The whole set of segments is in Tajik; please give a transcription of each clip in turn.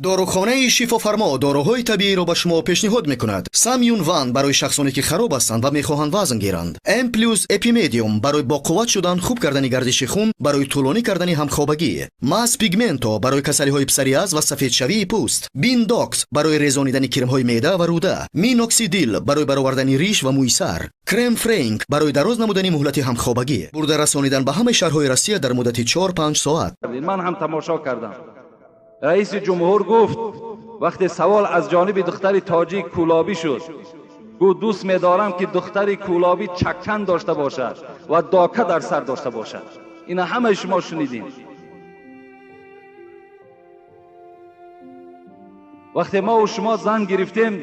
Дорухонаи Шифофармо доруҳои табииро ба шумо пешниҳод мекунад. Самюн Ван барои шахсоне ки хароб ҳастанд ва мехоҳанд вазн гиранд. М плюс Эпимедиум барои боқувват шудан, хуб кардани гардиши хун, барои тӯлонӣ кардани ҳамхобагӣ. Мас Пигменто барои касалиҳои псориаз ва сафедшавии пӯст. Биндокс барои резонидани кирмҳои меъда ва рӯда. Миноксидил барои баровардани риш ва мӯи сар. Крем Френк барои дароз намудани муҳлати ҳамхобагӣ. Бурда расонидан ба ҳамаи шаҳрҳои Россия дар муддати 4-5 соат. Ман ҳам тамошо кардам. Раиси ҷумҳур гуфт вақте савол аз ҷониби духтари тоҷик кӯлобӣ шуд, гуфт дӯст медорам ки духтари кӯлобӣ чаккан дошта бошад ва дока дар сар дошта бошад. Ина ҳамаи шумо шунидем. Вақте мо ва шумо зан гирифтем,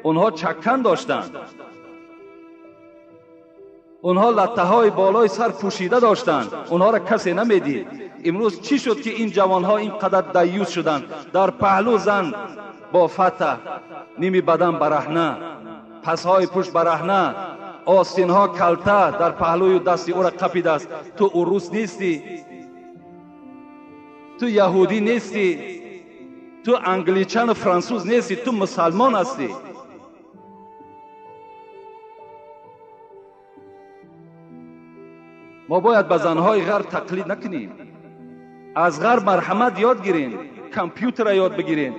онҳо чаккан доштанд, онҳо латтаҳои болои сар пӯшида доштанд, онҳоро касе намедид. Имрӯз чӣ шуд ки ин ҷавонҳо ин қадар даюс шуданд? Дар паҳлӯ зан бо фата, ними бадан бараҳна, пасҳои пушт бараҳна, остинҳо калта дар паҳлӯю дасти ӯра қапидааст. Ту урус нестӣ, ту яҳудӣ нестӣ, ту англичану франсуз нестӣ, ту мусалмон ҳастӣ. Мо бояд ба занҳои ғарб тақлид накунем. Аз ғарб марҳамат ёд гирем, компютера ёд бигирем.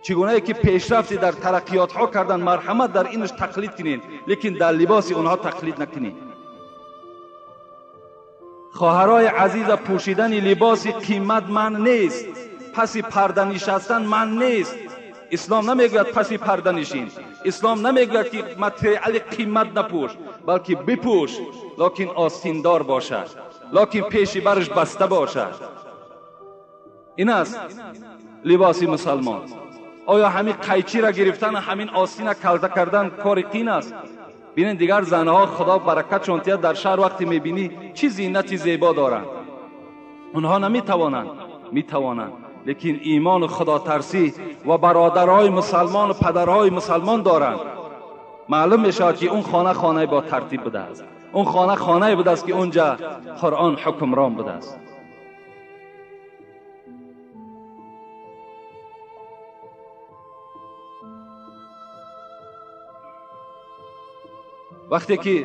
Чӣ гунае ки пешрафти дар тараққиётҳо кардан, марҳамат дар инаш тақлид кунем, лекин дар либоси онҳо тақлид накунем. Хоҳарои азиза, пӯшидани либоси қимат манъ нест, паси парда нишастан манъ нест. Ислом намегӯяд паси парда нишин, ислом намегӯяд ки материали қимат напӯш, балки бипӯш, локин остиндор бошад, локин пеши барш баста бошад. Ин аст либоси мусалмон. Оё ҳамин қайчиро гирифтан, ҳамин остина калта кардан кори қин аст? Бинед, дигар занҳо, Худо баракатшон диҳад, дар шаҳр вақте мебинӣ чӣ зинати зебо доранд. Онҳо наметавонанд, метавонанд, лекин имону худотарсӣ ва бародарҳои мусалмону падарҳои мусалмон доранд. Маълум мешавад ки он хона хонаи бо тартиб будааст, он хона хонае будааст ки онҷа Қуръон ҳукмрон будааст. Вақте ки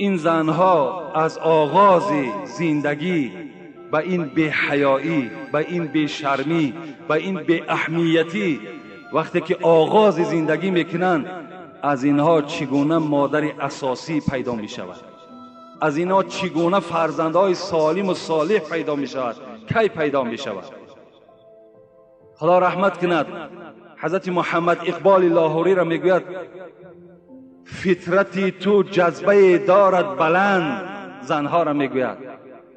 ин занҳо аз оғози зиндагӣ ба ин беҳаёӣ, ба ин бешармӣ, ба ин беаҳамиятӣ вақте ки оғози зиндагӣ мекунанд, аз инҳо чӣ гуна модари асосӣ пайдо мешавад? Аз инҳо чӣ гуна фарзандҳои солиму солеҳ пайдо мешавад? Кай пайдо мешавад? Худо раҳмат кунад ҳазрати Муҳаммад Иқболи Лоҳуриро, мегӯяд фитрати ту ҷазбае дорад баланд. Занҳоро мегӯяд.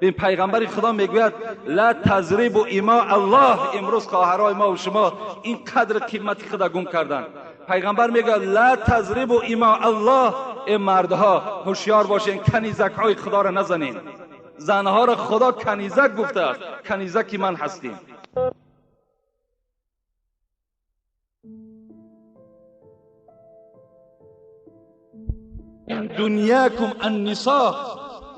Бин, пайғамбари Худо мегӯяд ла тазрибу има Аллоҳ. Имрӯз хоҳарои мо ва шумо ин қадри қимати худа гум карданд. Пайғамбар мегӯяд ла тазрибу има Аллоҳ. Э мардҳо, ҳушёр бошен, канизакҳои Худоро назанед. Занҳоро Худо канизак гуфтааст, канизаки ман ҳастем. Дунякум аннисо.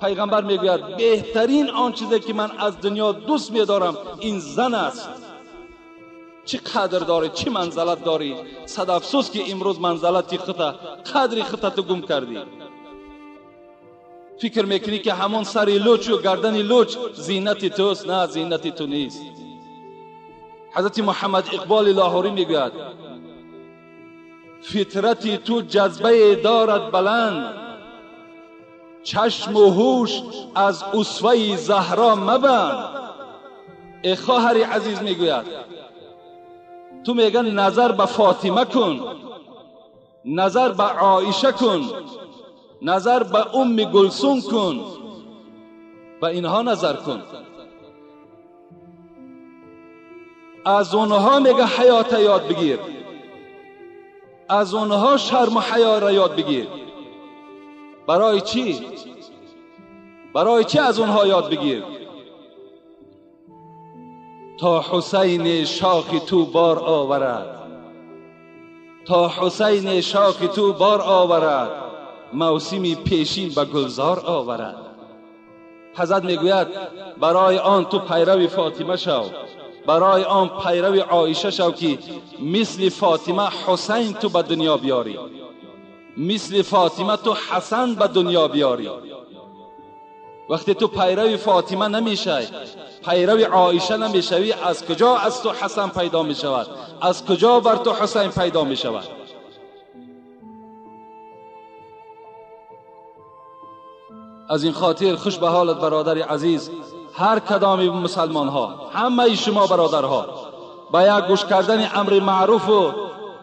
Пайғамбар мегӯяд беҳтарин он чизе ки ман аз дунё дӯст медорам ин зан аст. Чӣ қадр дорӣ, чӣ манзалат дорӣ. Сад афсӯс ки имрӯз манзалати хута, қадри хута ту гум кардӣ. Фикр мекунӣ ки ҳамон сари лучу гардани луч зинати туст. На, зинати ту нест. Ҳазрати Муҳаммад Иқболи Лоҳурӣ мегӯяд фитрати ту ҷазбае дорад баланд, чашму ҳуш аз усваи Заҳро мабанд. Э хоҳари азиз, мегӯяд ту мегӯяд назар ба Фотима кун, назар ба Оиша кун, назар ба Умми Гулсум кун, ба инҳо назар кун. Аз онҳо мега ҳаёта ёд бигир, аз онҳо шарму ҳаёра ёд бигир. Барои чӣ? Барои чӣ аз онҳо ёд бигир? То Ҳусайни шохи ту бор оварад, то Ҳусайни шохи ту бор оварад, мавсими пешин ба гулзор оварад. حضرت میگوید برای آن تو پیرو فاطمه شو، برای آن پیرو عایشه شو که مثل فاطمه حسین تو به دنیا بیاری، مثل فاطمه تو حسن به دنیا بیاری. وقتی تو پیرو فاطمه نمیشی، پیرو عایشه نمیشوی، از کجا از تو حسن پیدا میشود؟ از کجا بر تو حسین پیدا میشود؟ از این خاطر خوش به حالت برادر عزیز، هر کدام مسلمان ها، همه شما برادرها، با یک گوش کردن امر معروف و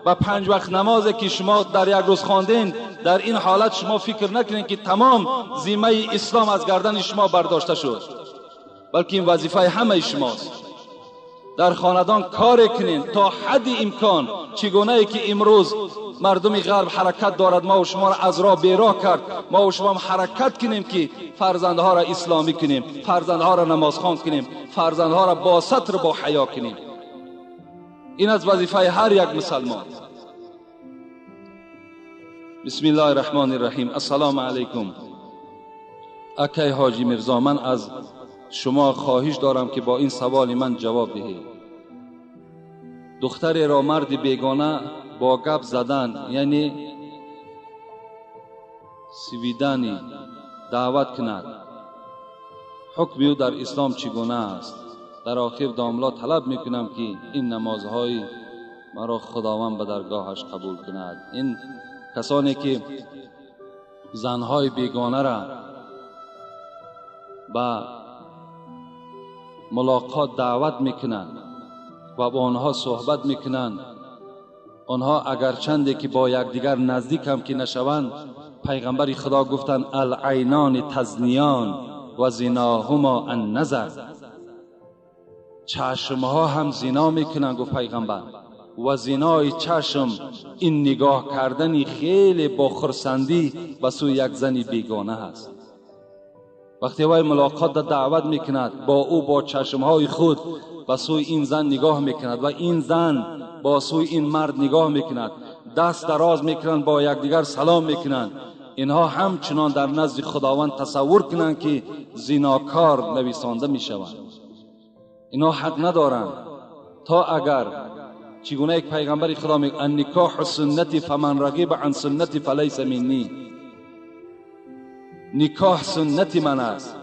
با 5 وقت نماز که شما در یک روز خواندین، در این حالت شما فکر نکنید که تمام ذمه اسلام از گردن شما برداشته شد، بلکه این وظیفه همه شماست. در خاندان کار کنین تا حد امکان، چگونه ای که امروز مردم غرب حرکت دارد، ما و شما را از راه بیراه کرد، ما و شما هم حرکت کنیم که فرزندها را اسلامی کنیم، فرزندها را نمازخوان کنیم، فرزندها را با ستر با حیا کنیم. این از وظیفه هر یک مسلمان. بسم الله الرحمن الرحیم. السلام علیکم. اکی حاجی میرزا، من از شما خواهش دارم که با این سوال من جواب دهید. دختری را مرد بیگانه با گپ زدن، یعنی سویدانی، دعوت کند، حکم او در اسلام چگونه است؟ در آخر داملا طلب میکنم که این نمازهای مرا خداوند به درگاهش قبول کند. این کسانی که زنهای بیگانه را به ملاقات دعوت میکنند و با آنها صحبت میکنند، آنها اگرچنده که با یکدیگر نزدیک هم که نشوند، پیغمبر خدا گفتند العینان تزنیان و زناهما النظر. چشمها هم زنا میکنند، گفت پیغمبر، و زنای چشم این نگاه کردن خیلی با خرسندی به سوی یک زن بیگانه هست. وقتی وی ملاقات دعوت میکند، با او با چشمهای خود به سوی این زن نگاه میکند و این زن با سوی این مرد نگاه میکند، دست دراز میکنند، با یکدیگر سلام میکنند. اینها همچنان در نزد خداوند تصور کنند که زناکار نویسانده میشوند. اینها حق ندارند تا اگر چگونه یک پیغمبر خدا میگه النکاح سنتی فمن رغب عن سنتی فلیس منی. نکاح سنت من است،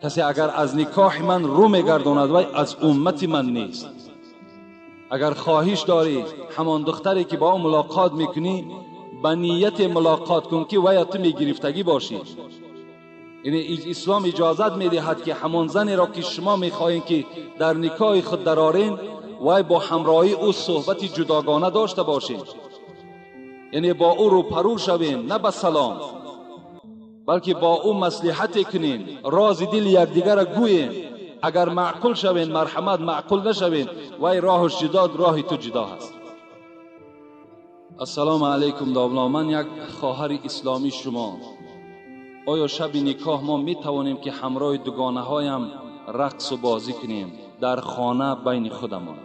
کسی اگر از نکاح من رو میگرداند وی از امت من نیست. اگر خواهش داری همان دختری که با او ملاقات میکنی به نیت ملاقات کن که وی تو میگرفتگی باشی. یعنی اسلام اجازت میدهد که همان زنی را که شما میخواهید که در نکاح خود درارین، وی با همراهی او صحبت جداگانه داشته باشین، یعنی با او رو پرو شوین، نه به سلام، بلکه با او مصلحت کنین، راز دل یکدیگر را گویین. اگر معقول شوین مرحمت، معقول نشوین وی راهش جدا، راه تو جدا هست. السلام علیکم دابلا، من یک خواهر اسلامی شما، آیا شب نکاح ما می توانیم که همراه دوگانه هایم رقص و بازی کنیم در خانه بین خودمان؟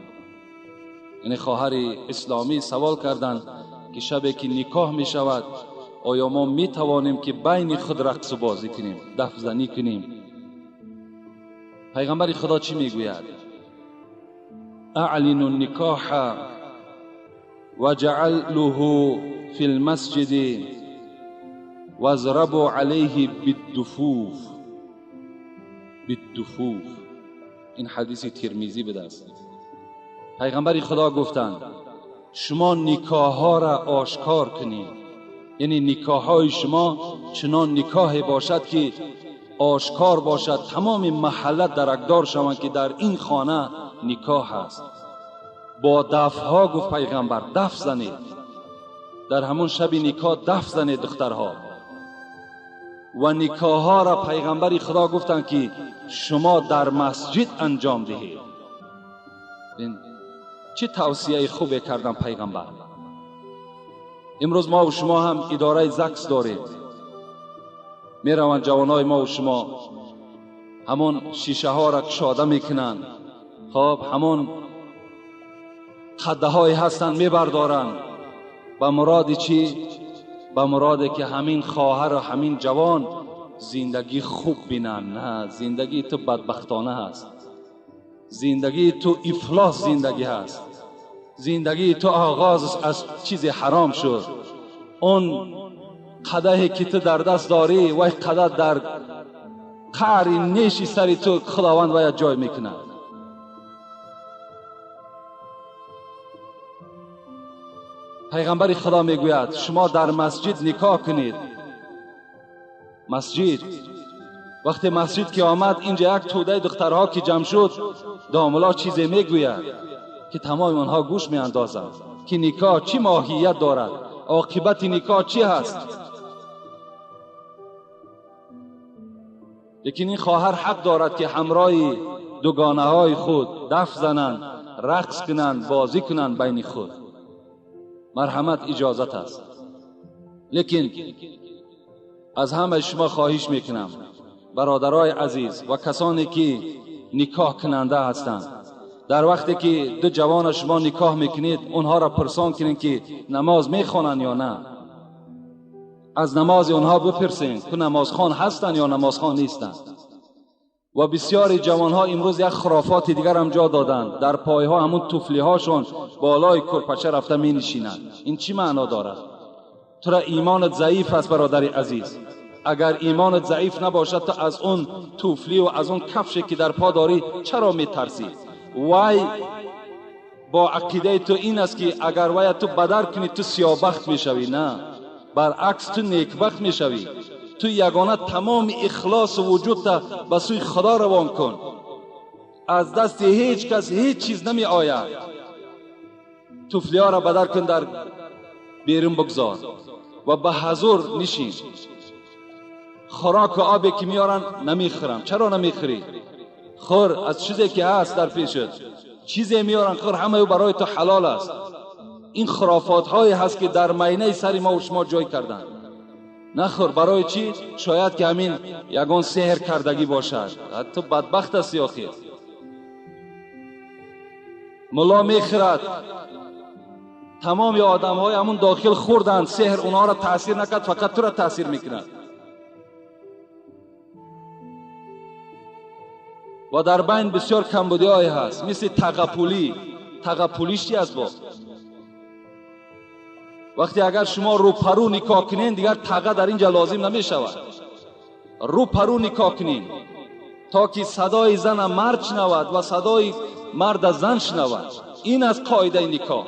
یعنی خواهر اسلامی سوال کردند که شبی که نکاح می شود آیا ما می توانیم که بین خود رقص و بازی کنیم، دف زنی کنیم؟ پیغمبر خدا چی می گوید؟ اعلنوا النکاح وجعلوه فی المسجد واضربوا علیه بالدفوف. بالدفوف، این حدیث ترمذی بوده است. پیغمبر خدا گفتند شما نکاح ها را آشکار کنید، یعنی نکاح های شما چنان نکاح باشد که آشکار باشد، تمام محله درکدار شوند که در این خانه نکاح است. با دف ها گفت پیغمبر دف زنید، در همون شب نکاح دف زنید دخترها. و نکاح ها را پیغمبر خدا گفتند که شما در مسجد انجام دهید. چه توصیه خوبی کردن پیغمبر. امروز ما و شما هم اداره زکس داریم، میروند جوانای ما و شما همون شیشه ها را کشاده میکنند، خب همون خده های هستند میبردارند، به مراد چی؟ به مراد که همین خواهر و همین جوان Зиндагӣ хуб бинанд. На, зиндагии ту бадбахтона ҳаст, зиндагии ту ифлос зиндагӣ ҳаст, зиндагии ту оғоз аз чизи ҳаром шуд. Он қадаҳе ки ту дар даст дорӣ, вай қадаҳ дар қаъри неши сари ту Худованд вая ҷой мекунад. Пайғамбари Худо мегӯяд шумо дар масҷид никоҳ кунед. Масҷид, вақте масҷид ки омад, инҷа як тӯдаи духтарҳо ки ҷамъ шуд, домулло чизе мегӯяд ки тамоми онҳо гӯш меандозанд ки никоҳ чӣ моҳият дорад, оқибати никоҳ чӣ ҳаст. Лекин ин хоҳар ҳақ дорад ки ҳамроҳи дугонаҳои худ даф зананд, рақс кунанд, бозӣ кунанд байни худ. Марҳамат, иҷозат аст. Лекин аз ҳамаи шумо хоҳиш мекунам, бародарои азиз ва касоне ки никоҳ кунанда ҳастанд, дар вақте ки ду ҷавона шумо никоҳ мекунед, онҳоро пурсон кунед ки намоз мехонанд ё на. Аз намози онҳо бипурсед ки намозхон ҳастанд ё намозхон нестанд. Ва бисёри ҷавонҳо имрӯз як хурофоти дигар ҳам ҷо доданд, дар пойҳо ҳамун туфлиҳошон болои курпача рафта менишинанд. Ин чӣ маъно дорад? Тура имонат заиф аст, бародари азиз. Агар имонат заиф набошад, ту аз он туфливу аз он кафше ки дар по дорӣ чаро метарсӣ? Вай бо ақидаи ту ин аст ки агар вая ту бадар кунӣ, ту сиёбахт мешавӣ. На, баръакс, ту некбахт мешавӣ. Ту ягона тамоми ихлосу вуҷудта ба сӯи Худо равон кун. Аз дасти ҳеҷ кас ҳеҷ чиз намеояд. Туфлиҳоро бадар кун, дар берун бигзор ва ба ҳазур нишин. Хӯроку обе ки меоранд намехӯрам. Чаро намехӯрӣ? Хӯр аз чизе ки ҳаст дар пешат. Чизе меоранд хӯр, ҳамаи ӯ барои ту ҳалол аст. Ин хурофотҳое ҳаст ки дар майнаи сари мо шумо ҷой карданд. Нахӯр, барои чӣ? Шояд ки ҳамин ягон сеҳр кардагӣ бошад. Ту бадбахт ҳасти охир. Мулло мехӯрад, тамоми одамҳои ҳамун дохил хӯрданд, сеҳр онҳоро таъсир накард, фақат туро таъсир мекунад. Ва дар байн бисёр камбудиҳое ҳаст, мисли тағапулӣ. Тағапулиш чи аст бо? Вақте агар шумо рӯпарӯ никоҳ кунед, дигар таға дар инҷа лозим намешавад. Рӯпарӯ никоҳ кунед то ки садои зана мард шунавад ва садои марда зан шунавад. Ин аст қоидаи никоҳ.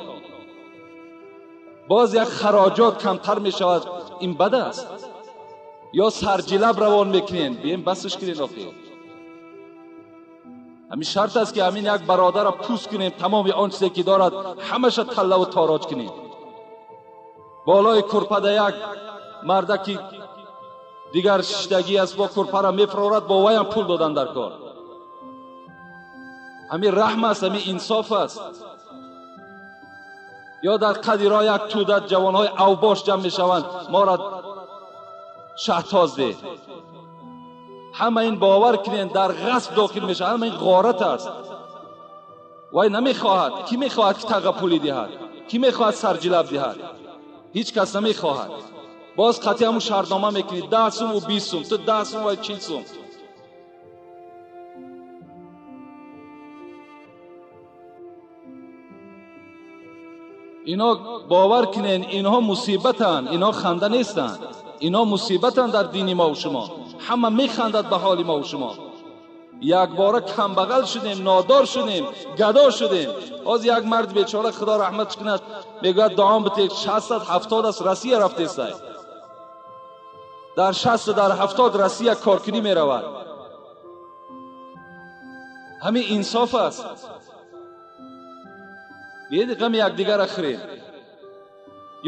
Боз як хароҷот камтар мешавад, ин бад аст. Ё сарҷилаб равон мекунед, бием басш кунед охир. Ҳамин шарт аст ки ҳамин як бародарро пӯст кунем, тамоми он чизе ки дорад ҳамаша таллаву тороҷ кунем. Болои курпада як мардаки дигар шиштагӣ аст, бо курпара мефурорад, бо ваям пул додан дар кор. Ҳамин раҳм аст, ҳамин инсоф аст. Ё дар қади роҳ як тӯда ҷавонҳои авбош ҷамъ мешаванд, моро шаҳтоз деҳ. Ҳама ин бовар кунед, дар ғасб дохил мешавад, ҳама ин ғорат аст. Вай намехоҳад. Кӣ мехоҳад ки тағапулӣ диҳад? Кӣ мехоҳад сарҷилаб диҳад? Ҳеҷ кас намехоҳад. Боз қатъи ҳамун шартнома мекунӣ, 10 сум ва 20 сум, ту 10 сум ва 40 сум. Ино бовар кунед, инҳо мусибатанд, инҳо ханда нестанд, инҳо мусибатанд дар дини мо ва шумо. Ҳама механдад ба ҳоли мо ва шумо. Якбора камбағал шудем, нодор шудем, гадо шудем. Ҳозир як мард бечора, Худо раҳматш кунад, мегӯяд дуом битед, 60-70 аст, Россия рафтестай. Дар 60 дар 70 Россия коркунӣ меравад. Ҳамин инсоф аст. Биед ғами якдигарро хӯрем.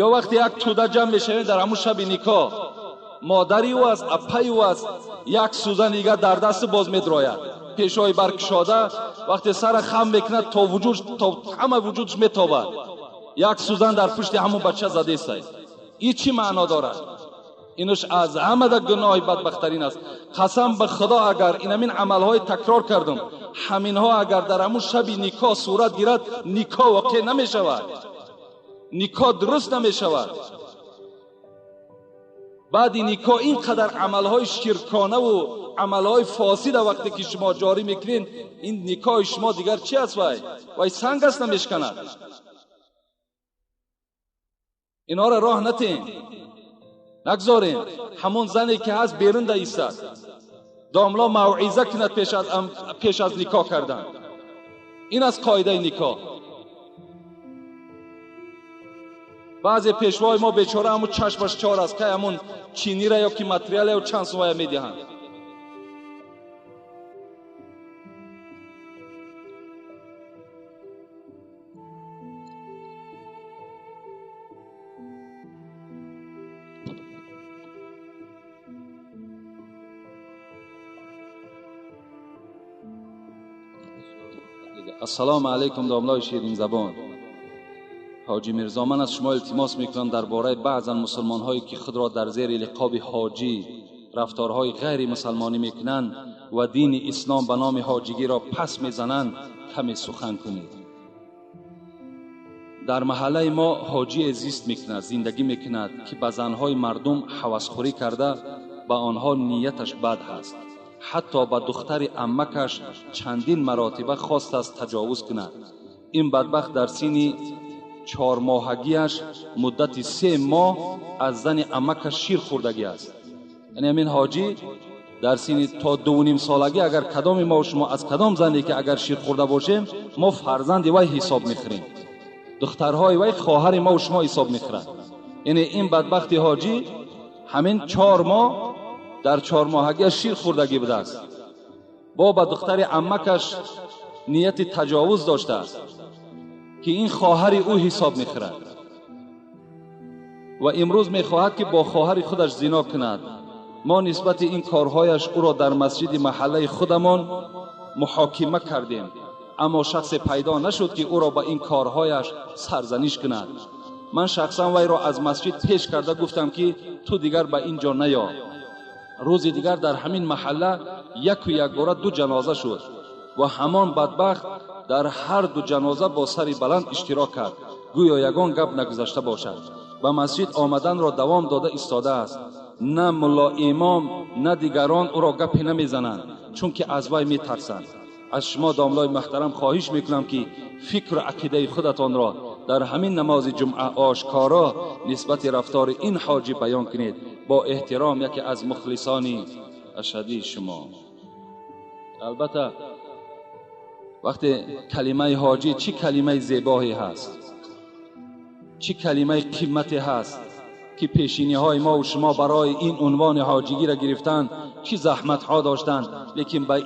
Ё вақте як тӯда ҷамъ мешавем дар ҳамун шаби никоҳ, модари ӯ аст, аппаи ӯ аст, як сӯзан дигар дар дасту боз медрояд, пешҳои баркушода, вақте сара хам мекунад, то вуҷуд, то ҳама вуҷудш метобад. Як сӯзан дар пушти ҳамун бача задесай. Ин чӣ маъно дорад? Инаш аз ҳамада гуноҳи бадбахттарин аст. Қасам ба Худо, агар ин ҳамин амалҳои такрор кардам, ҳаминҳо агар дар ҳамун шаби никоҳ сурат гирад, никоҳ воқеъ намешавад, никоҳ дуруст намешавад. Баъди никоҳ ин қадар амалҳои ширконаву амалҳои фосида вақте ки шумо ҷорӣ мекунед, ин никоҳи шумо дигар чи аст? Вай вай санг аст, намешканад. Инҳоро роҳ натем, нагзорем. Ҳамон зане ки ҳаст берун даистад, домло мавъиза кунад пеш аз никоҳ кардан. Ин аст қоидаи никоҳ. Баъзе пешвои мо бечора ҳамун чашмаш чор аст, кай ҳамун чинира ё ки материала ё чанд сумая медиҳанд. Ассалому алайкум домлои ширинзабон. Ҳоҷӣ Мирзо, ман аз шумо илтимос мекунам дар бораи баъзан мусулмонҳое ки худро дар зери лиқоби ҳоҷӣ рафторҳои ғайримусалмонӣ мекунанд ва дини ислом ба номи ҳоҷигиро пас мезананд каме сухан кунед. Дар маҳаллаи мо ҳоҷие зист мекунад, зиндагӣ мекунад ки ба занҳои мардум ҳавасхӯрӣ карда ба онҳо нияташ бад ҳаст. Ҳатто ба духтари аммакаш чандин маротиба хостааст таҷовуз кунад. Ин бадбахт дар синни чормоҳагиаш муддати 3 моҳ аз зани аммакаш шир хӯрдагӣ аст. Яъне ҳамин ҳоҷӣ дар синни то 2.5 солагӣ агар кадоми мо шумо аз кадом зане ки агар шир хӯрда бошем, мо фарзанди вай ҳисоб мехӯрем. Духтарҳои вай хоҳари мо шумо ҳисоб мехӯранд. Яъне ин бадбахти ҳоҷӣ ҳамин 4 моҳ дар 4 моҳагиаш шир хӯрдагӣ будааст. Бо ба духтари аммакаш нияти таҷовуз доштааст ки ин хоҳари ӯ ҳисоб мехӯрад ва имрӯз мехоҳад ки бо хоҳари худаш зино кунад. Мо нисбати ин корҳояш ӯро дар масҷиди маҳаллаи худамон муҳокима кардем, аммо шахсе пайдо нашуд ки ӯро ба ин корҳояш сарзаниш кунад. Ман шахсан вайро аз масҷид пеш карда гуфтам ки ту дигар ба ин ҷо наё. Рӯзи дигар дар ҳамин маҳалла яку якбора 2 ҷаноза шуд ва ҳамон бадбахт дар ҳар 2 ҷаноза бо сари баланд иштирок кард, гӯё ягон гап нагузашта бошад. Ба масҷид омаданро давом дода истодааст. На мулло имом, на дигарон ӯро гапе намезананд, чунки аз вай метарсанд. Аз шумо домлои муҳтарам хоҳиш мекунам ки фикру ақидаи худатонро дар ҳамин намози ҷумъа ошкоро нисбати рафтори ин ҳоҷӣ баён кунед. Бо эҳтиром яке аз мухлисони ашадии шумо. Албатта вақте калимаи ҳоҷӣ чӣ калимаи зебоҳе ҳаст, чӣ калимаи қимате ҳаст ки пешиниҳои мо ва шумо барои ин унвони ҳоҷигиро гирифтанд, чӣ заҳматҳо доштанд, лекин ба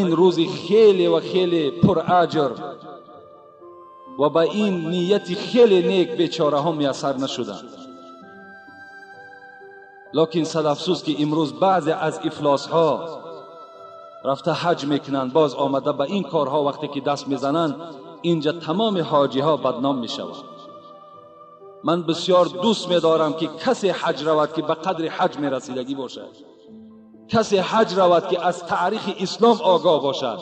ин рӯзи хеле ва хеле пураҷр ва ба ин нияти хеле нек бечораҳо муяссар нашуданд. Лекин сад афсӯс ки имрӯз баъзе аз ифлосҳо рафта ҳаҷ мекунанд, боз омада ба ин корҳо вақте ки даст мезананд, инҷа тамоми ҳоҷиҳо бадном мешаванд. Ман бисёр дӯст медорам ки касе ҳаҷ равад ки ба қадри ҳаҷ мерасидагӣ бошад, касе ҳаҷ равад ки аз таърихи ислом огоҳ бошад.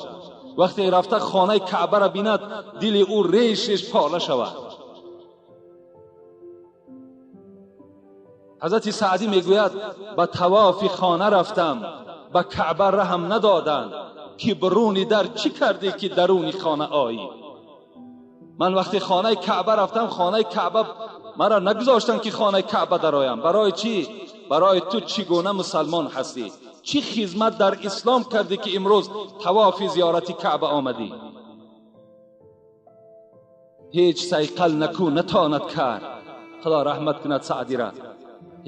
Вақте рафта хонаи каъбаро бинад, дили ӯ реш реш пора шавад. Ҳазрати Саъдӣ мегӯяд: ба тавофи хона рафтам, ба каъба раҳм надоданд, ки бируни дар чӣ кардӣ ки даруни хона оӣ. Ман вақте хонаи каъба рафтам, хонаи каъба маро нагузоштанд ки хонаи каъба дароям. Барои чӣ? Барои ту чӣ гуна мусалмон ҳастӣ, чӣ хизмат дар ислом кардӣ ки имрӯз тавофи зиёрати каъба омадӣ. Ҳеҷ сайқал наку натонад кард, худо раҳмат кунад Саъдира,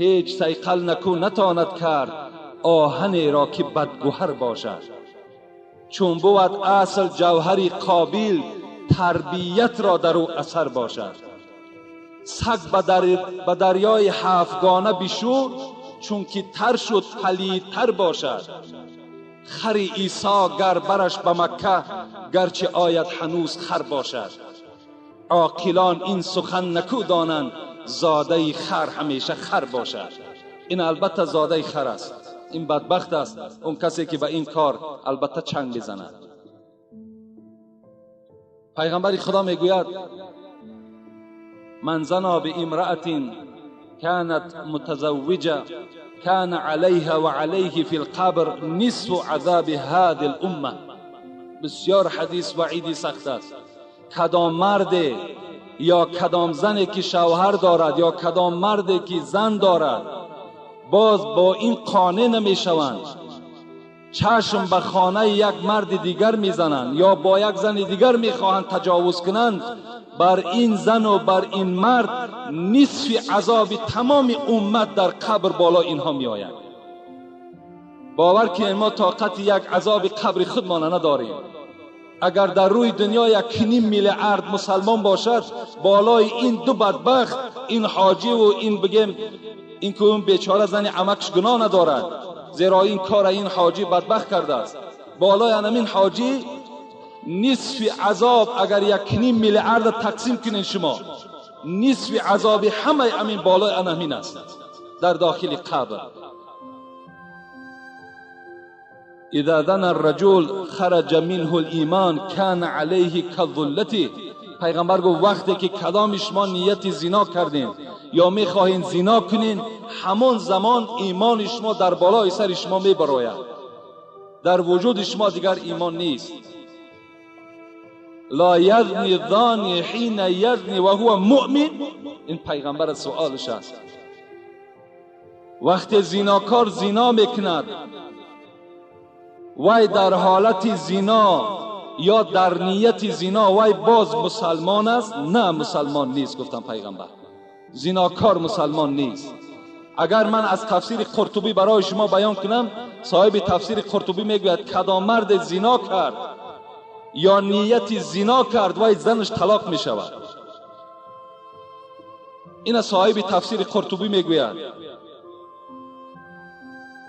ҳеҷ сайқал наку натонад кард оҳанеро ки бадгӯҳар бошад. Чун бувад асл ҷавҳари қобил, тарбиятро дар ӯ асар бошад. Саг ба дарёи ҳафтгона бишӯр, чунки тар шуд палидтар бошад. Хари Исо гар бараш ба Макка, гарчи ояд ҳанӯз хар бошад. Оқилон ин сухан наку донанд, зодаи хар ҳамеша хар бошад. Ин албатта зодаи хар аст, ин бадбахт аст он касе ки ба ин кор албатта чанг мезанад. Пайғамбари Худо мегӯяд: ман зано биимраатин كانت متزوجة كان عليها وعليه في القبر نصف عذاب هذه الأمة. بسیار حدیث وعیدی سخت است. کدام مرد یا کدام زنی که شوهر دارد یا کدام مردی که زن دارد باز با این قانع نمیشوند، چشم به خانه یک مرد دیگر میزنند یا با یک زن دیگر میخواهند تجاوز کنند، بر این زن و بر این مرد نصف عذاب تمام امت در قبر بالا اینها میآید. باور که ما طاقت یک عذاب قبر خودمان نداریم. اگر در روی دنیا 1.5 میلیارد مسلمان باشد، بالای این دو بدبخت، این حاجی و این بگیم این که اون بیچاره زن عمکش گناه ندارد، زیرا این کار این حاجی بدبخت کرده است، بالای همین حاجی نصف عذاب اگر 1.5 میلیارد تقسیم کنین شما، نصف عذاب همه امین بالای همین است در داخل قبر. اذا دنا الرجل خرج منه الایمان كان عليه كالظلة. پیغمبر گفت وقتی که کدام شما نیت زنا کردین یا میخواهین زنا کنین، همان زمان ایمان شما در بالای سر شما میبراید، در وجود شما دیگر ایمان نیست. لا یزنی الزانی حین یزنی و هو مؤمن. این پیغمبر سوالش است. وقتی زیناکار زینا میکند، وی در حالت زینا یا در نیت زینا وی باز مسلمان است؟ نه، مسلمان نیست. گفتم پیغمبر زیناکار مسلمان نیست. اگر من از تفسیر قرطبی برای شما بیان کنم، صاحب تفسیر قرطبی میگوید کدام مرد زینا کرد یا نیت زینا کرد وی زنش طلاق می شود. این صاحب تفسیر قرطبی میگوید.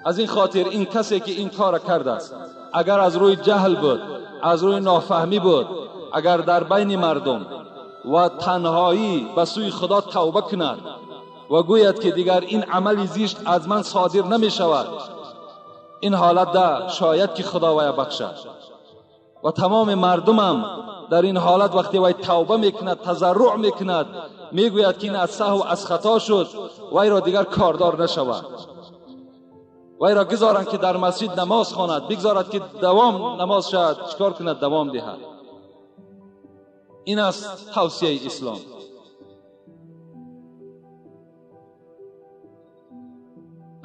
از این خاطر این کسی که این کار کرده است، اگر از روی جهل بود، از روی نافهمی بود، اگر در بین مردم و تنهایی به سوی خدا توبه کند و گوید که دیگر این عمل زشت از من صادر نمی شود، این حالت ده شاید که خدا وی بخشد. و تمام مردمم در این حالت وقتی وی توبه میکند، تضرع میکند، میگوید که این از سهو از خطا شد، وی را دیگر کاردار نشود، وی را گذارند که در مسجد نماز خواند، بگذارد که دوام نماز شد، چکار کند؟ دوام دهد. این است توصیه اسلام.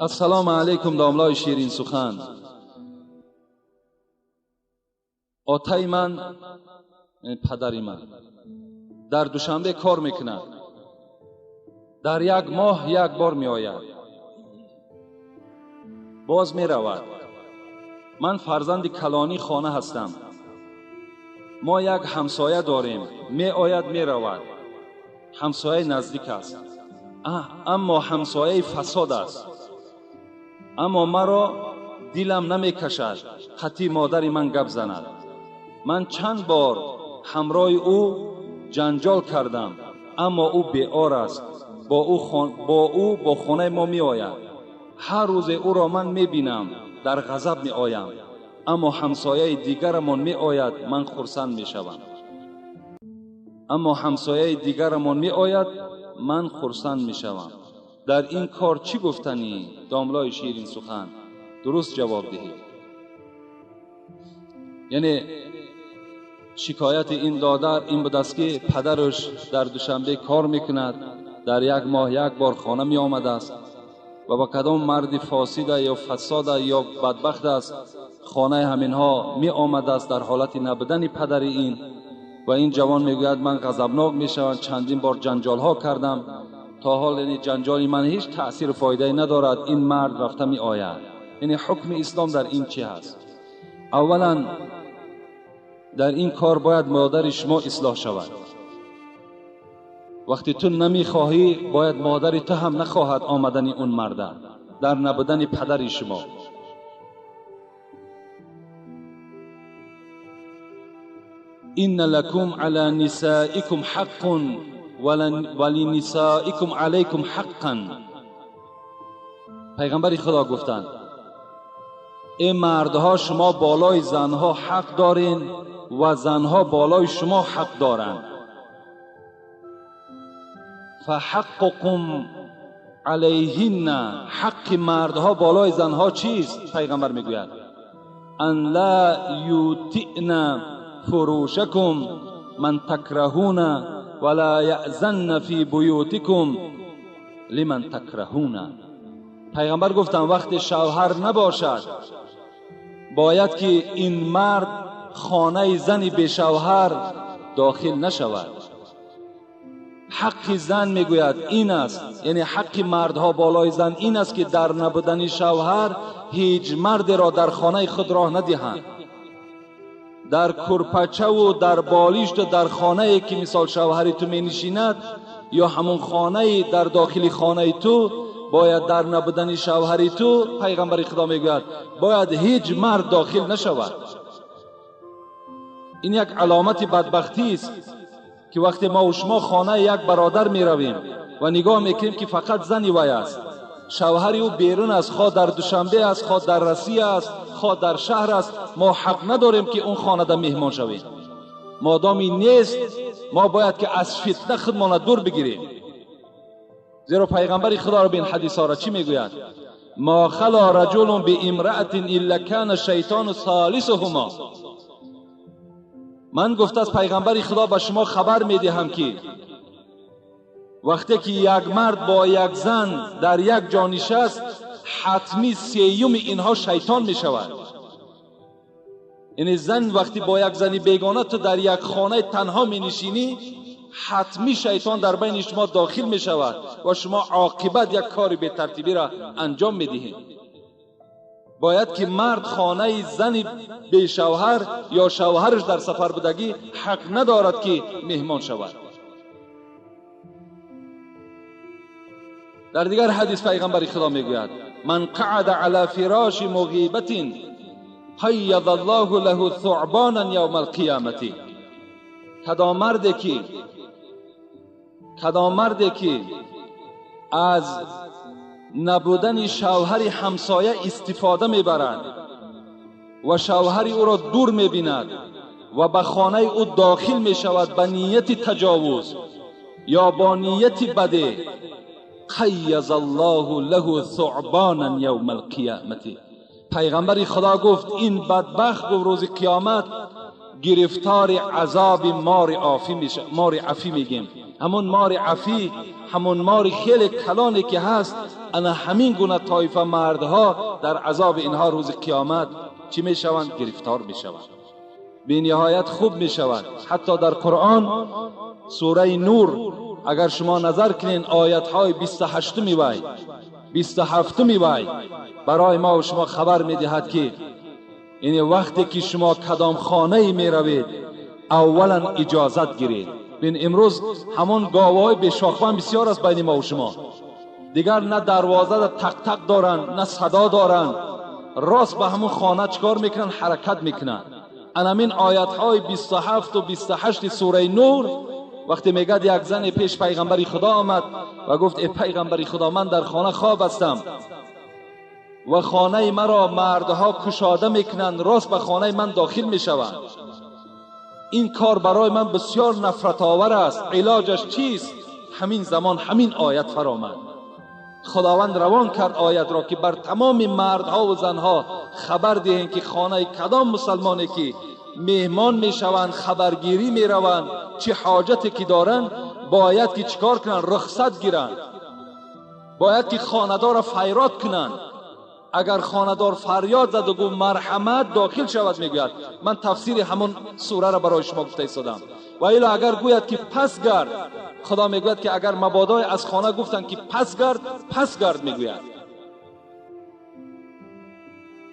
السلام علیکم داملای شیرین سخن. آتای من، پدری من، در دوشنبه کار میکند، در یک ماه یک بار می آید، باز می رود. من فرزند کلانی خانه هستم. ما یک همسایه داریم، می آید می رود، همسایه نزدیک است، اما همسایه فساد است. اما مرا دلم نمی کشد خطی مادر من گپ زند. من چند بار همراه او جنجال کردم، اما او بی‌عار است. با او با خانه ما می آید. هر روز او را من می بینم، در غضب می آیم، اما همسایه دیگرمان می آید، من خرسند می شوم. اما همسایه دیگرمان می آید، من خرسند می شوم. در این کار چی گفتنی؟ داملای شیرین سخن درست جواب دهید. یعنی شکایت این دادر این بود است که پدرش در دوشنبه کار میکند، در یک ماه یک بار خانه می آمده است و با کدام مرد فاسد یا فساد یا بدبخت است خانه همینها می آمده است در حالت نبودن پدر این. و این جوان میگوید من غضبناک میشوم، چندین بار جنجال ها کردم، تا حال این جنجال من هیچ تأثیر فایده ندارد، این مرد رفته می آید. یعنی حکم اسلام در این چی هست؟ اولا در این کار باید مادر شما اصلاح شود. وقتی تو نمیخواهی باید مادر تو هم نخواهد آمدن اون مرده در نبودن پدر شما. ان لکم علی نسائکم حق ولنسائکم علیکم حقا. پیغمبر خدا گفتند ای مردها شما بالای زنها حق دارین و زنها بالای شما حق دارند. فحقكم علیهن، حق مردها بالای زنها چیست؟ پیغمبر میگوید ان لا یوتئن فروشکم من تکرهون ولا یأذن فی بیوتکم لمن تکرهون. پیغمبر گفتن وقت شوهر نباشد باید که این مرد خانه زن بی شوهر داخل نشود. حق زن میگوید این است، یعنی حق مردها بالای زن این است که در نبودن شوهر هیچ مرد را در خانه خود راه ندهند. در کرپچه و در بالشت و در خانه که مثال شوهری تو می نشیند یا همون خانه در داخل خانه تو، باید در نبودن شوهری تو، پیغمبر خدا میگوید باید هیچ مرد داخل نشود. این یک علامت بدبختی است که وقتی ما و شما خانه یک برادر می رویم و نگاه میکنیم که فقط زنی وی است، شوهری او بیرون است، خواه در دوشنبه است، خواه در رسیه است، خواه در شهر است، ما حق نداریم که اون خانه در مهمان شویم. مادامی نیست ما باید که از فتنه خودمان دور بگیریم. زیرا پیغمبر خدا را به این حدیث ها را چی میگوید؟ ما خلا رجل بامرأة الا کان شیطان ثالثهما. من گفته از پیغمبر خدا به شما خبر میدهم که وقتی که یک مرد با یک زن در یک جا نشست، حتمی سیوم اینها شیطان می شود. یعنی زن وقتی با یک زنی بیگانه تو در یک خانه تنها می نشینی، حتمی شیطان در بین شما داخل می شود و شما عاقبت یک کار به ترتیبی را انجام می دهید. باید که مرد خانه زن بی شوهر یا شوهرش در سفر بودگی حق ندارد که مهمان شود. در دیگر حدیث پیغمبر خدا میگوید من قعد علی فراش مغیبت قیض الله له ثعبانا یوم القیامت. کدام مردی که از نبودن شوهر همسایه استفاده میبرد و شوهر او را دور میبیند و به خانه او داخل میشود به نیت تجاوز یا با نیت بده، قیض الله له ثعبانا یوم القیامت. پیغمبر خدا گفت این بدبخت گفت روز قیامت گرفتار عذاب مار عافی میشه. مار عفی میگیم، همون مار عفی، همون مار خیلی کلانی که هست، انا همین گونه طایفه مردها در عذاب اینها روز قیامت چی میشوند؟ گرفتار میشوند. به نهایت خوب میشوند. حتی در قرآن سوره نور اگر شما نظر کنین آیت های 28 وی 27 وی برای ما و شما خبر میدهد که این وقتی که شما کدام خانه می روید اولا اجازت گیرید. بین امروز همون گاوهای به شاخبان بسیار است بین ما و شما، دیگر نه دروازه تق تق دارن نه صدا دارن، راست به همون خانه چکار میکنن؟ حرکت میکنن. انامین آیت های 27 و 28 سوره نور وقتی میگد یک زن پیش پیغمبر خدا آمد و گفت ای پیغمبر خدا، من در خانه خواب هستم و خانه مرا مردها کشاده میکنند، راست به خانه من داخل میشوند، این کار برای من بسیار نفرت آور است، علاجش چیست؟ همین زمان همین آیت فرامد. خداوند روان کرد آیت را که بر تمام مردها و زنها خبر دهند که خانه کدام مسلمانی که مهمان میشوند، خبرگیری میروند، چه حاجتی که دارند باید که چیکار کنند؟ رخصت گیرند، باید که خانه‌دار را فریاد کنند. اگر خانه‌دار فریاد زد و گفت مرحمت داخل شود، میگوید من تفسیر همون سوره را برای شما گفته ایستادم. و الا اگر گوید که پس گرد، خدا میگوید که اگر مبادای از خانه گفتند که پس گرد، پس گرد میگوید.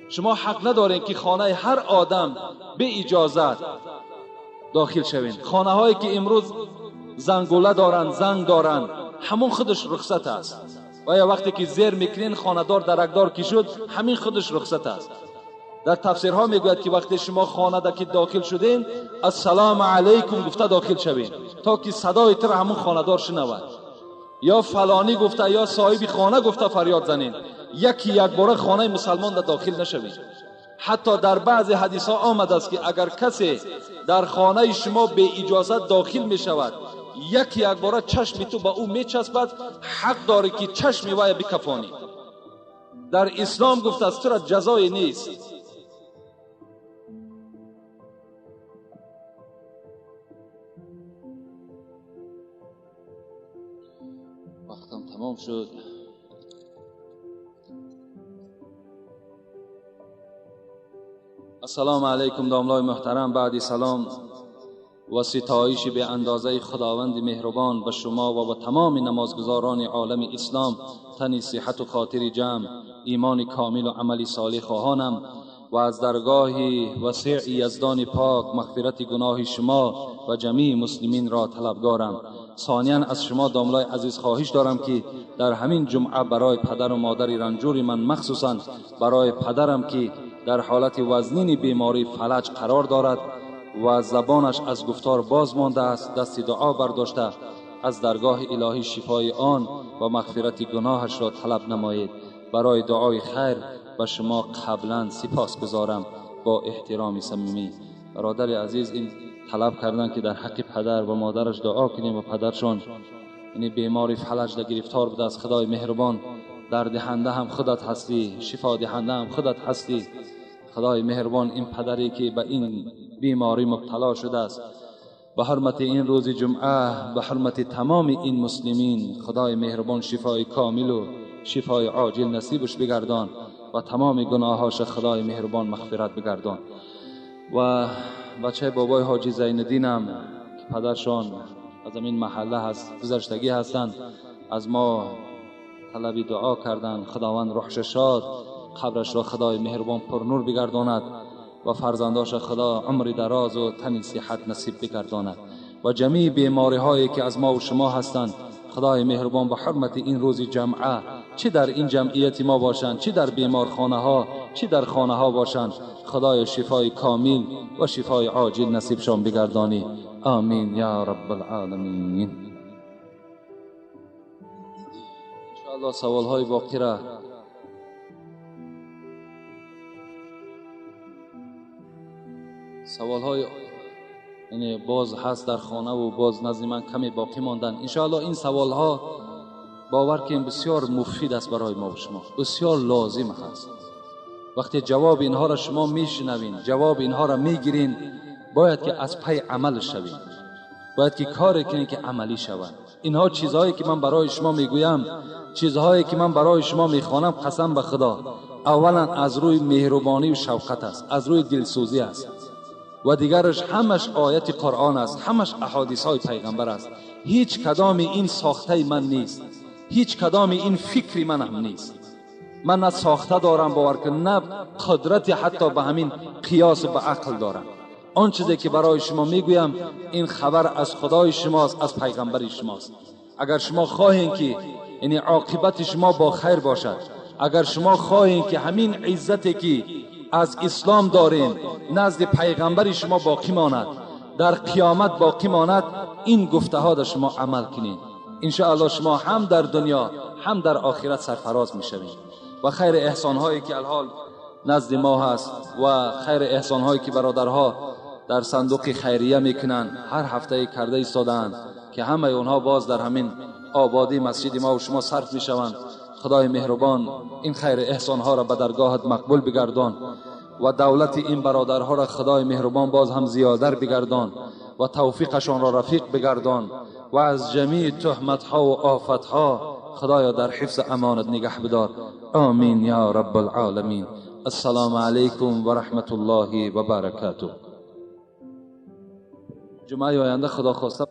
شما حق ندارین که خانه هر آدم به اجازت داخل شوین. خانه هایی که امروز زنگوله دارند، زنگ دارند، همون خودش رخصت است. و یا وقتی که زیر میکنین خانه‌دار درکدار که شد، همین خودش رخصت است. در تفسیرها میگوید که وقتی شما خانه در که داخل شدین السلام علیکم گفته داخل شوین تا که صدای تر همون خانه‌دار شنود، یا فلانی گفته یا صاحب خانه گفته فریاد زنین. یکی یک باره خانه مسلمان در داخل نشوین. حتی در بعض حدیث ها آمده است که اگر کسی در خانه شما به اجازت داخل می شود Яки якбора чашми ту ба ӯ мечаспад, ҳақ дорӣ ки чашми вая бикафонӣ. Дар ислом гуфтааст тура ҷазое нест. Вақтам тамом шуд. Ассалому алайкум домлаи муҳтарам. Баъди салом ва ситоиши беандозаи Худованди меҳрубон ба шумо ва ба тамоми намозгузорони олами ислом тани сиҳату хотири ҷамъ, имони комилу амали солеҳ хоҳонам ва аз даргоҳи васеи Яздони пок мағфирати гуноҳи шумо ва ҷамии муслиминро талабгорам. Сониян аз шумо домлаи азиз хоҳиш дорам ки дар ҳамин ҷумъа барои падару модари ранҷури ман, махсусан барои падарам ки дар ҳолати вазнини бемории фалаҷ қарор дорад ва забонаш аз гуфтор боз мондааст, дасти дуо бардошта аз даргоҳи илоҳӣ шифои он ва мағфирати гуноҳашро талаб намоед. Барои дуои хайр ба шумо қаблан сипос гузорам бо эҳтироми самимӣ. Бародари азиз, ин талаб кардан ки дар ҳаққи падар ва модараш дуо кунем ва падаршон ин бемори фалаҷ гирифтор будааст. Худои меҳрубон, дардиҳанда ҳам худат ҳастӣ, шифодиҳанда ҳам худат ҳастӣ. Худои меҳрубон, ин падаре ки ба ин беморӣ мубтало шудааст, ба ҳурмати ин рӯзи ҷумъа, ба ҳурмати тамоми ин муслимин, Худои меҳрубон шифои комилу шифои оҷил насибаш бигардон ва тамоми гуноҳҳоша Худои меҳрубон мағфират бигардон. Ва бачаи бобои ҳоҷи Зайниддинам ки падаршон аз ҳамин маҳалла ҳаст, гузаштагӣ ҳастанд, аз мо талаби дуо карданд. Худованд рӯҳша шод, қабрашро Худои меҳрубон пурнур бигардонад ва фарзандоша Худо умри дарозу тани сиҳат насиб бигардонад ва ҷамии бемориҳое ки аз мо ва шумо ҳастанд, Худои меҳрубон ба ҳурмати ин рӯзи ҷамъа, чӣ дар ин ҷамъияти мо бошанд, чӣ дар беморхонаҳо, чӣ дар хонаҳо бошанд, Худои шифои комил ва шифои оҷил насибшон бигардонӣ. Амин я раббалъоламин. Иншоаллоҳ саволҳои боқира саволҳои яъне боз ҳаст дар хонаву боз назди ман каме боқӣ монданд. Иншоаллоҳ ин саволҳо бовар кунем бисёр муфид аст барои мо ва шумо, бисёр лозим ҳаст. Вақте ҷавоби инҳоро шумо мешунавин, ҷавоби инҳоро мегирин, бояд ки аз пай амал шавем, бояд ки коре кунем ки амалӣ шавад. Инҳо чизҳое ки ман барои шумо мегӯям, чизҳое ки ман барои шумо мехонам, қасам ба Худо, аввалан аз рӯи меҳрубонӣ ва шавқат аст, аз рӯи дилсӯзӣ аст ва дигараш ҳамаш ояти Қуръон аст, ҳамаш аҳодисҳои пайғамбар аст. Ҳеҷ кадоми ин сохтаи ман нест, ҳеҷ кадоми ин фикри ман ҳам нест. Ман на сохта дорам, бовар кун, на қудрати ҳатто ба ҳамин қиёсу ба ақл дорам. Он чизе ки барои шумо мегӯям, ин хабар аз Худои шумост, аз пайғамбари шумост. Агар шумо хоҳед ки яъне оқибати шумо бо хайр бошад, агар шумо хоҳед ки ҳамин иззате ки аз ислом дорем назди пайғамбари шумо боқӣ монад, дар қиёмат боқӣ монад, ин гуфтаҳо дар шумо амал кунед. Иншоаллоҳ шумо ҳам дар дунё ҳам дар охират сарфароз мешавед ва хайри эҳсонҳое ки алҳол назди мо ҳаст ва хайри эҳсонҳое ки бародарҳо дар сандуқи хайрия мекунанд, ҳар ҳафтае карда истодаанд ки ҳамаи онҳо боз дар ҳамин ободии масҷиди мо ва шумо сарф мешаванд. Худои меҳрубон ин хайри эҳсонҳоро ба даргоҳат мақбул бигардон ва давлати ин бародарҳоро Худои меҳрубон боз ҳам зиёдар бигардон ва тавфиқашонро рафиқ бигардон ва аз ҷамии туҳматҳо ва офатҳо Худоё дар ҳифзи амонат нигаҳ бидор. Амин я раббалъоламин. Ассалому алайкум ва раҳматуллоҳи ва баракатуҳ. Ҷумъаи оянда Худо хоста.